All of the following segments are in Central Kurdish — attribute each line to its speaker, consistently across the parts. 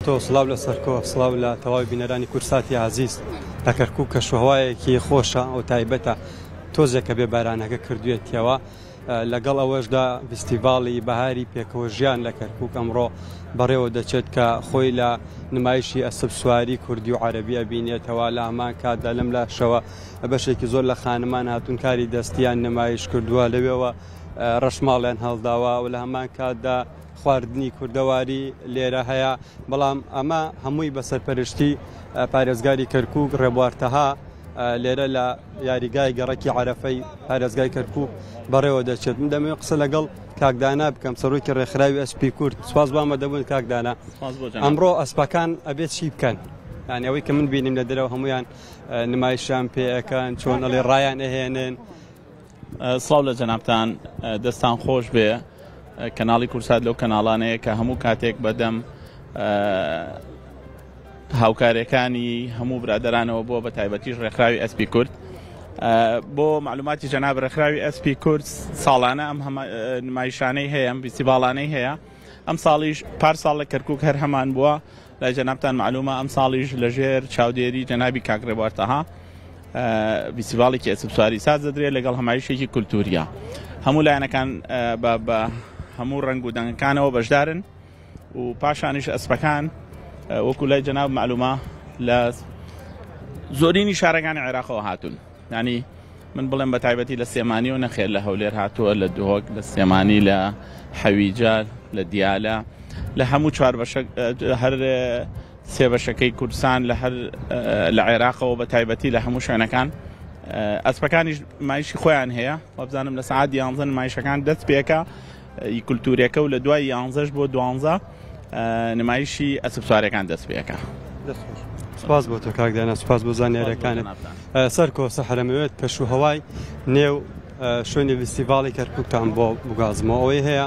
Speaker 1: تۆ سڵاو لە سەرکۆ سڵاو لە تەواوی بینەرانی کورساتی ئازیز لە کەرکوک کەشوهەوایەکی خۆشە و تایبەتە تۆزێکە بێ بارانەکە کردوێتیەوە لەگەڵ ئەوەشدا ڤیستیڤاڵی بەهاری پێکەوە ژیان لە کەرکوک ئەمڕۆ بەڕێوە دەچێت کە خۆی لە نمایشی ئەسپ سواری کوردی و عەرەبی ئەبینێتەوە لە هەمان کاتدا لەم لاشەوە بەشێکی زۆر لە خانمان هاتوون کاری دەستیان نمایش کردووە لەوێوە ڕەشماڵیان هەڵداوە و لە هەمان کاتدا خواردنی کوردەواری لێرە هەیە، بەڵام ئەمە هەمووی بە سەرپەرشتی پارێزگاری کەرکوک ڕێبوار تەها لێرە لە یاریگای گەڕەکی عەرەفەی پارێزگای کەرکوک بەڕێوە دەچێت. من دەمەوێت قسە لەگەڵ کاکدانا بکەم سەرۆکی ڕێکخراوی ئەسپی کورد. سپاس بۆ ئامادەبوون کاکدانا. ئەمڕۆ ئەسپەکان ئەبێت چی بکەن؟ یعنی ئەوەی کە من بینیم لە دەرەوە هەمویان نمایشیان پێ ئەکەن، چۆن ئەڵێ ڕایان ئەهێنن.
Speaker 2: سڵاو لە جەنابتان دەستان خۆش بێ کەناڵی کورسات لەو کەناڵانەیە کە هەموو کاتێک بەدەم هاوکارەکانی هەموو برادرانەوە بۆ بە تایبەتیش ڕێکخراوی ئەسپی کورد بۆ معلوماتی جەناب ڕێکخراوی ئەسپی کورد ساڵانە ئەم نمایشانەی هەیە ئەم فیستیڤاڵانەی هەیە ئەم ساڵیش پار ساڵ لە کەرکک هەر هەمان بووە لای جەنابتان مەعلومە ئەم ساڵیش لە ژێر چاودێری جەنابی کاک ڕێبوار تەها ڤیستیڤاڵێکی ئەسپسواری ساز دەدرێت لەگەڵ هەمایشێکی کولتوریە هەموو لایەنەکان بە هەموو ڕەنگ و دەنگەکانەوە بەشدارن و پاشانیش ئەسپەکان وەکو لای جەناب معلومە لە زۆرینی شارەکانی عێراقەوە هاتوون ینی من بڵێم بە تایبەتی لە سلێمانی و نەخێر لە هەولێر هاتووە لە دهۆک لە سلێمانی لە حەویجە لە دیالە لە هەموو چوار بەشە هەر سێ بەشەکەی کوردستان لە هەر لە عێراقەوە بە تایبەتی لە هەموو شوێنەکان ئەسپەکانیش مایشی خۆیان هەیە وابزانم لە سعات یانزە نمایشەکان دەست پێکە ی کولتوورەکە و لە دوای یانزەش بۆ دوانزە نمایشی ئەسپ سوارەکان دەست پێەکە.
Speaker 1: سپاس بۆ تۆ کاک دانا سپاس بۆ زانیاریەکانت سەرکۆ سەحرەمەوێت کەش و هەوای نێو شوێنی ڤیستیڤاڵی کەرکوکتان بۆ بگازمەوە ئەوەی هەیە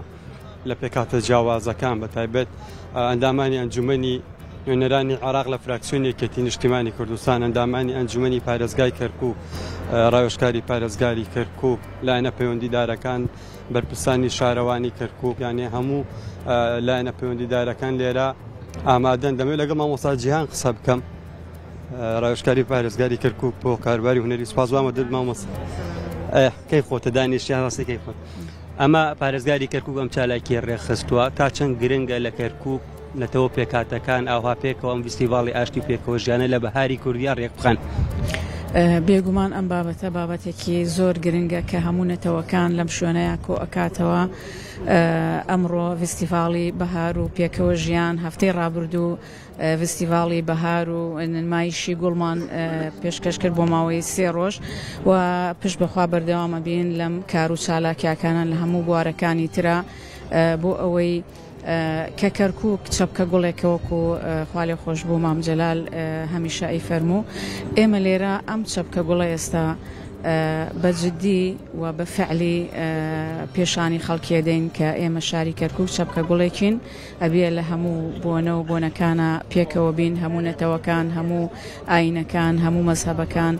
Speaker 1: لە پێکاتە جیاوازەکان بە تایبەت ئەندامانی ئەنجومەنی نوێنەرانی عێراق لە فراکسیۆنی یەکێتی نیشتیمانی کوردستان ئەندامانی ئەنجومەنی پارێزگای کەرکوک ڕاوێژکاری پارێزگاری کەرکوک لایەنە پەیوەندیدارەکان بەرپرسانی شارەوانی کەرکوک یانێ هەموو لایەنە پەیوەندیدارەکان لێرە ئامادەن. دەمەوێت لەگەڵ مامۆستا جیهان قسە بکەم ڕاوێژکاری پارێزگاری کەرکوک بۆ کاروباری هونەری. سوپاس بۆ ئامادەبوونت مامۆستا. کەی خۆتە دانیشتیان ڕاستی کەی خۆت ئەمە پارێزگاری کەرکوک ئەم چالاکیە ڕێکخستووە تا چەند گرنگە لە کەرکوک نەتەوە پێکهاتەکان ئاوها پێکەوە ئەم ڤیستیڤاڵی ئاشتی و پێکەوە ژیانە لە بەهاری کوردیا ڕێکبخەن؟
Speaker 3: بێگومان ئەم بابەتە بابەتێکی زۆر گرنگە کە هەموو نەتەوەکان لەم شوێنەیا کۆ ئەکاتەوە. ئەمڕۆ ڤیستیڤاڵی بەهار و پێکەوە ژیان، هەفتەی ڕابردوو ڤیستیڤاڵی بەهار و نمایشی گوڵمان پێشکەش کرد بۆ ماوەی سێ ڕۆژ و پشت بەخوا بەردەوام ئەبین لەم کار و چالاکیاکانە لە هەموو بوارەکانی ترا بۆ ئەوەی کە کەرکوک چەپکە گوڵێکە وەکو خوالێخۆشبوو مام جەلال هەمیشە ئەیفەرموو ئێمە لێرە ئەم چەپکە گوڵە ئێستا بە جدی و بە فعلی پێشانی خەڵکی ئەدەین کە ئێمە شاری کەرکوک چەپکە گوڵێکین ئەبێ لە هەموو بۆنە و بۆنەکانا پێکەوە بین هەموو نەتەوەکان هەموو ئاینەکان هەموو مەزهەبەکان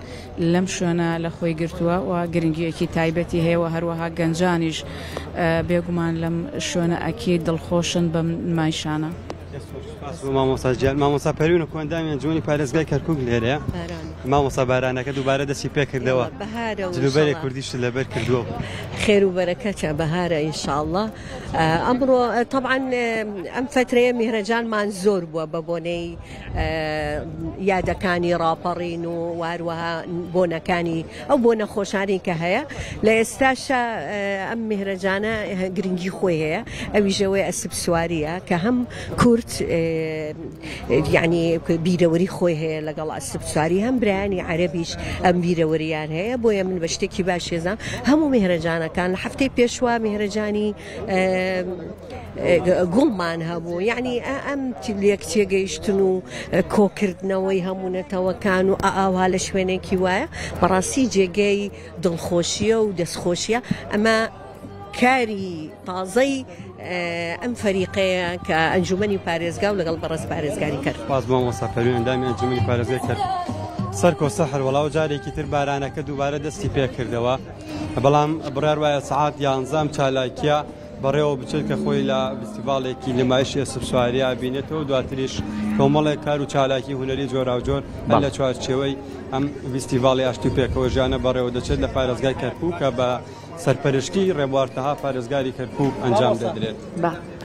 Speaker 3: لەم شوێنە لە خۆی گرتووە و گرنگییەکی تایبەتی هەیە و هەروەها گەنجانیش بێگومان لەم شوێنە ئەکید دڵخۆشن بەم نمایشانە.
Speaker 1: سپاس بۆ مامۆستا گیان. مامۆستا پەروین و کۆئەندامی ئەنجومەنی پارێزگای کەرکوک لێرەیە. مامۆستا بارانەکە دووبارە دەستی پێکردەوە. جلوبەرێک کوردیشت لەبەر کردووە.
Speaker 4: خێر و بەرەکەتە بەهارە ئینشاڵڵا. ئەمڕۆ تەبعەن ئەم فەترەیە میهرەجانمان زۆر بووە بە بۆنەی یادەکانی ڕاپەڕین و واروەها بۆنەکانی ئەو بۆنە خۆشانی کە هەیە لە ئێستاشا ئەم میهرەجانە گرنگی خۆی هەیە ئەویشەوەی ئەسپ سواریە کە هەم کورد یعنی بیرەوەری خۆی هەیە لەگەڵ ئەسپ سواری هەم برایانی عەرەبیش ئەم بیرەوەریان هەیە بۆیە من بە شتێکی باش هێزام هەموو میهرەجانەکان لە هەفتەی پێشوا میهرەجانی گوڵمان هەبوو یعنی ئەم لێک تێگەیشتن و کۆکردنەوەی هەموو نەتەوەکان و ئاوا لە شوێنێکی وایە بەڕاستی جێگەی دڵخۆشیە و دەستخۆشیە ئەمە کاری تازەی ئەم فەریقەیە کە ئەنجومەنی پارێزگا و لەگەڵ بەڕێز پارێزگاری کەرکوک.
Speaker 1: سپاس مامۆستا پەروین ئەندامی ئەنجومەنی پارێزگای کەرکوک. سەرکۆ سەحر وەڵا و جارێکی تر بارانەکە دووبارە دەستی پێکردەوە بەڵام بڕیار وایە سەعات یانزە ئەم چالاکیە بەڕێوە بچێت کە خۆی لە ڤیستیڤاڵێکی نمایشی ئەسپسواریە بینێتەوە دواتریش کۆمەڵێک کار و چالاکی هونەری جۆراوجۆر هەر لە چوارچێوەی ئەم ڤیستیڤاڵی ئاشتی و پێکەوەژیانە بەڕێوە دەچێت لە پارێزگای کەرکووک کە بە سەرپەرشتی ڕێبوار تەها پارێزگاری کەرکووک ئەنجام دەدرێت.